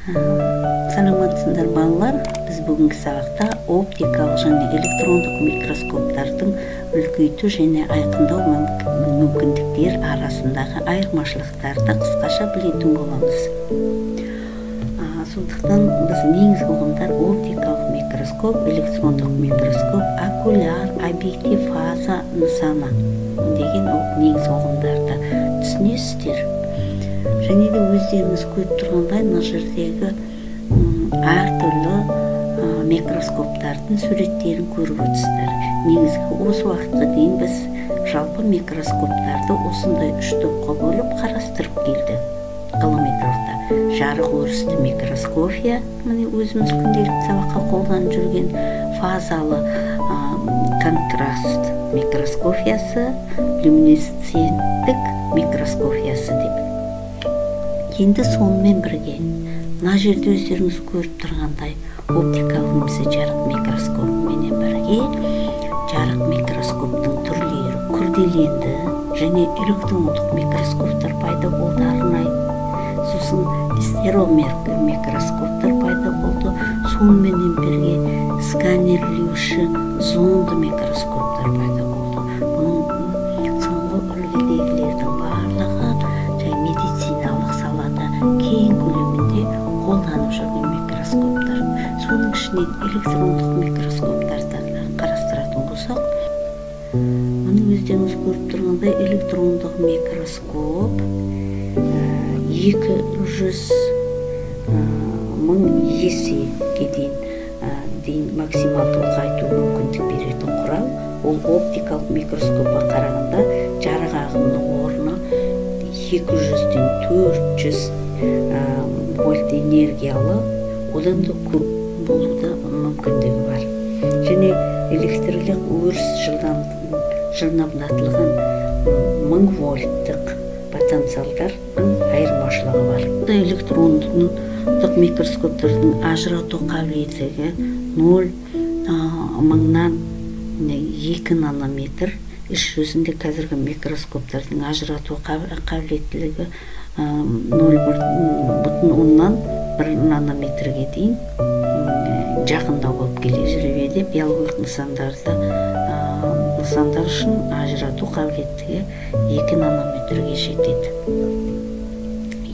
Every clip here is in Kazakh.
Саламатсыздар, балалар. Біз бүгінгі сабақта оптикалық және электрондық микроскоптардың үлкейту және айқындау мүмкіндіктері арасындағы айырмашылықтарды қысқаша білетін боламыз. Сондықтан біз негізгі ұғымдар: оптикалық микроскоп, электрондық микроскоп, окуляр, объектив, фаза, нысана деген негізгі ұғымдарды түсінесіздер. Және де өздеріңіз көріп тұрғандай, мына жердегі әртүрлі микроскоптардың суреттерін көріп отырсыздар. Негізгі осы уақытқа дейін біз жалпы микроскоптарды осындай үш топқа бөліп қарастырып келді ғылыми тұрғыда. Жарық өрісті микроскопия, міне, өзіміз күнделікті сабаққа қолданып жүрген фазалы контраст микроскопиясы, люминесценттік микроскопиясы деп. Енді сонымен бірге мына жерде өздеріңіз көріп тұрғандай, оптикалық немесе жарық микроскопыменен бірге жарық микроскоптың түрлері күрделенді және электрондық микроскоптар пайда болды арнайы, сосын стереомикроскоптар пайда болды, соныменен бірге сканерлеуші зонды микроскоптар пайда болды. Бұның соңғы үлгідегілердің барлығы және медициналық салада кең көлемінде қолданып жүрген микроскоптар. Соның ішінен электрондық микроскоптарды қарастыратын болсақ, міне, өздеріңіз көріп тұрғандай, электрондық микроскоп 200 000 есеге дейін максималды ұлғайту мүмкіндік беретін құрал. Ол оптикалық микроскопқа қарағанда жарық ағымының орны 200-ден 400 вольт энергиялы, одан да көп болуда мүмкіндігі бар және электрлік өріс жылдамдатылған 1000 вольттық потенциалдардың айырмашылығы бар. Электрондық микроскоптардың ажырату қабілеттілігі нөл мыңнан екі нанометр. Іс жүзінде қазіргі микроскоптардың ажырату қабілеттілігі 0,1 нанометрге дейін жақындау болып келе жүреді. Биологиялық нысандар үшін ажырату қабілеттігі 2 нанометрге жетеді.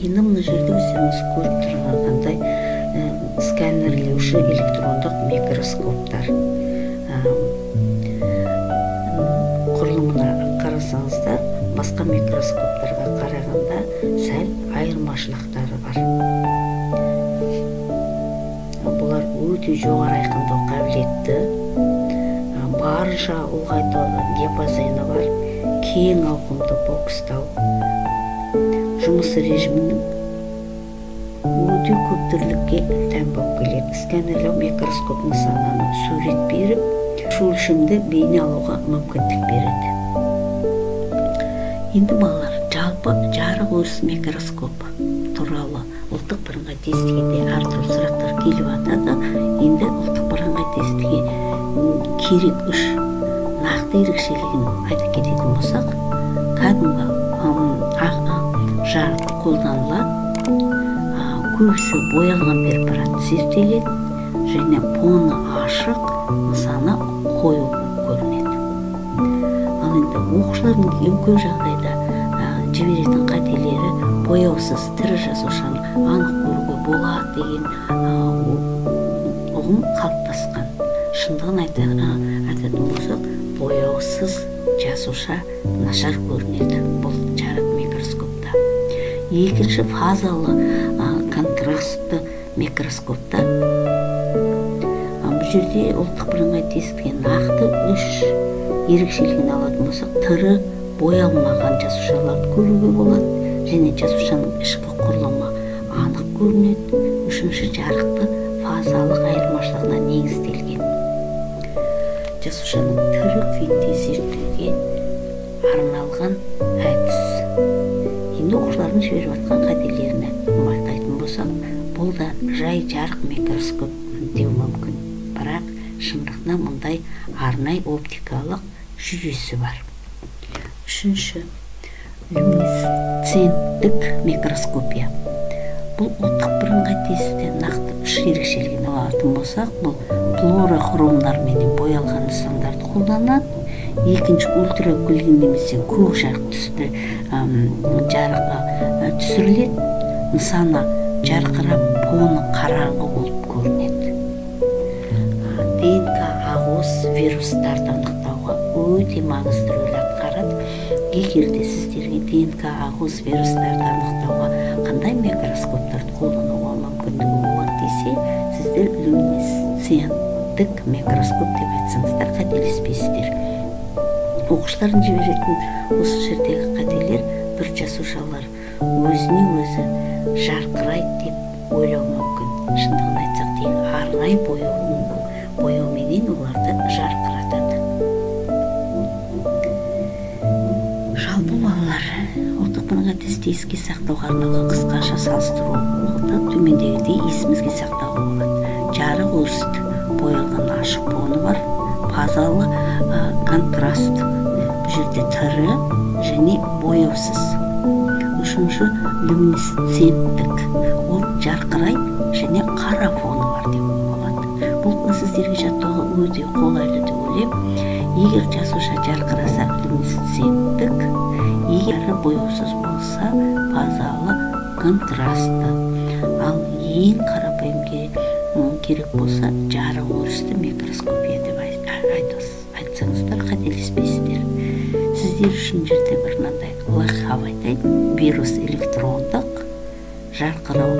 Енді мына жерде өздеріңіз көріп тұрғандай, сканерлеуші электрондық микроскоптар құрылымына қарасаңыздар, басқа микроскоптарға қарағанда сәл айырмашылықтары бар. Бұлар өте жоғары айқындау қабілетті, барынша ұлғайту диапазоны бар, кең ауқымды бокстау, жұмыс режимінің өте көптүрлікке тән болып келеді. Сканерлеу микроскоп нысананы сурет беріп, өлшемді бейне алуға мүмкіндік береді. Енді, балалар, жалпы жарық өріс микроскоп туралы ұлттық бірыңғай тестіге әртүрлі сұрақтар келіп жатады. Енді ұлттық бірыңғай тестіге керек үш нақты ерекшелігін айта кететін болсақ, кәдімгі жарық қолданылады, көбісі боялған препарат зерттеледі және фоны ашық, нысаны қою болып көрінеді. Ал енді оқушылардың ең көп жағдайда жіберетін қателері: бояусыз тірі жасушаны анық көруге болады деген ұғым қалыптасқан. Шындығын айтатын болсақ, бояусыз жасуша нашар көрінеді бұл жарық микроскопта. Екінші, фазалы контрастты микроскопта. Бұл жерде ұлттық бірыңғай тестке нақты үш ерекшелігін алатын болсақ, тірі боялмаған жасушаларды көруге болады және жасушаның ішкі құрылымы анық көрінеді. Үшінші, жарықты фазалық айырмашылығына негізделген жасушаның тірі күйінде зерттеуге арналған әдіс. Енді оқушылардың жіберіп жатқан қателеріне байқайтын болсақ, бұл да жай жарық микроскоп деу мүмкін, бірақ шындығында мұндай арнайы оптикалық жүйесі бар. Үшінші, люминесценттік микроскопия. Бұл ұлттық бірыңғай тестте нақты үш ерекшелігін алатын болсақ, бұл флуорохромдарменен боялған нысандарды қолданады. Екінші, ультракүлгін немесе көк жарық түсті жарыққа түсіріледі. Нысана жарқырап, фоны қараңғы болып көрінеді. ДНК ағуыз вирустарды анықтауға өте маңызды рөл атқарады. Егер де сіздерге ДНК ағуыз вирустарды анықтауға қандай микроскоптарды қолдануға мүмкіндігі болады десе, сіздер люминесценттік микроскоп деп айтсаңыздар қателеспейсіздер. Оқушылардың жіберетін осы жердегі қателер, бір жасушалар өзіне өзі жарқырайды деп ойлау мүмкін. Шындығын айтсақ, тек арнайы бояуменен оларды жарқыратады. Жалпы балалар, ұлттық бірыңғай тестте еске сақтауға арналған қысқаша салыстыруды төмендегідей есімізге сақтауға болады. Жарық өрісті боялған ашық фоны бар, фазалы контраст, бұл жерде тірі және бояусыз. Үшінші, люминесценттік, ол жарқырайды және қара фоны бар деп болады. Бұл сіздерге жаттауға өте қолайлы деп ойлаймын. Егер жасуша жарқыраса люминесценттік, егер бояусыз болса фазалы контрасты. Ал ең қарапайым керек болса жарық өрісті микроскопия деп айтсаңыздар қателеспейсіздер. Сіздер үшін жерде бір мынандай лайфхак айтайын. Вирус электрондық, жарқырау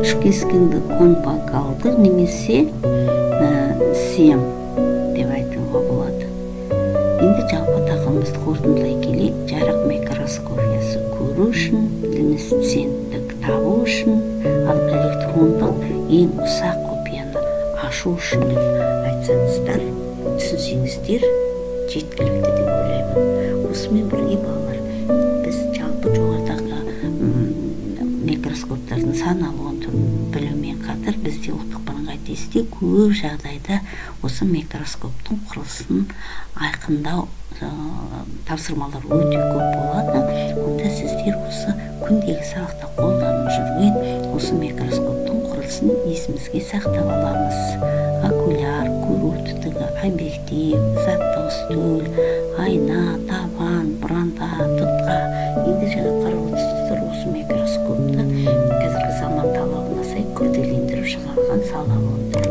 үш кескінді конфокалды немесе сем деп айтуға болады. Енді жалпы тақырыбымызды қорытындылай келе, жарық микроскопиясы көру үшін, люминесценттік табу үшін, ал электрондық ең ұсақ құпияны ашу үшін деп айтсаңыздар, түсінсеңіздер жеткілікті деп ойлаймын. Осымен бірге балалар, біз жалпы жоғарыдағы микроскоптардың сан алуан түрін білумен қатар, бізде ұлттық бірыңғай тестте көп жағдайда осы микроскоптың құрылысын айқындау тапсырмалар өте көп болады. Онда сіздер осы күндегі сабақта қолданып жүрген осы микроскоптың құрылысын есімізге сақтап аламыз. Окуляр, көру түтігі, объектив, заттық үстел, айна, табан, бұранда, тұтқа. Енді жаңа қарап отырсыздар, осы микроскопты қазіргі заман талабына сай күрделендіріп шығарған сан алуан түрі.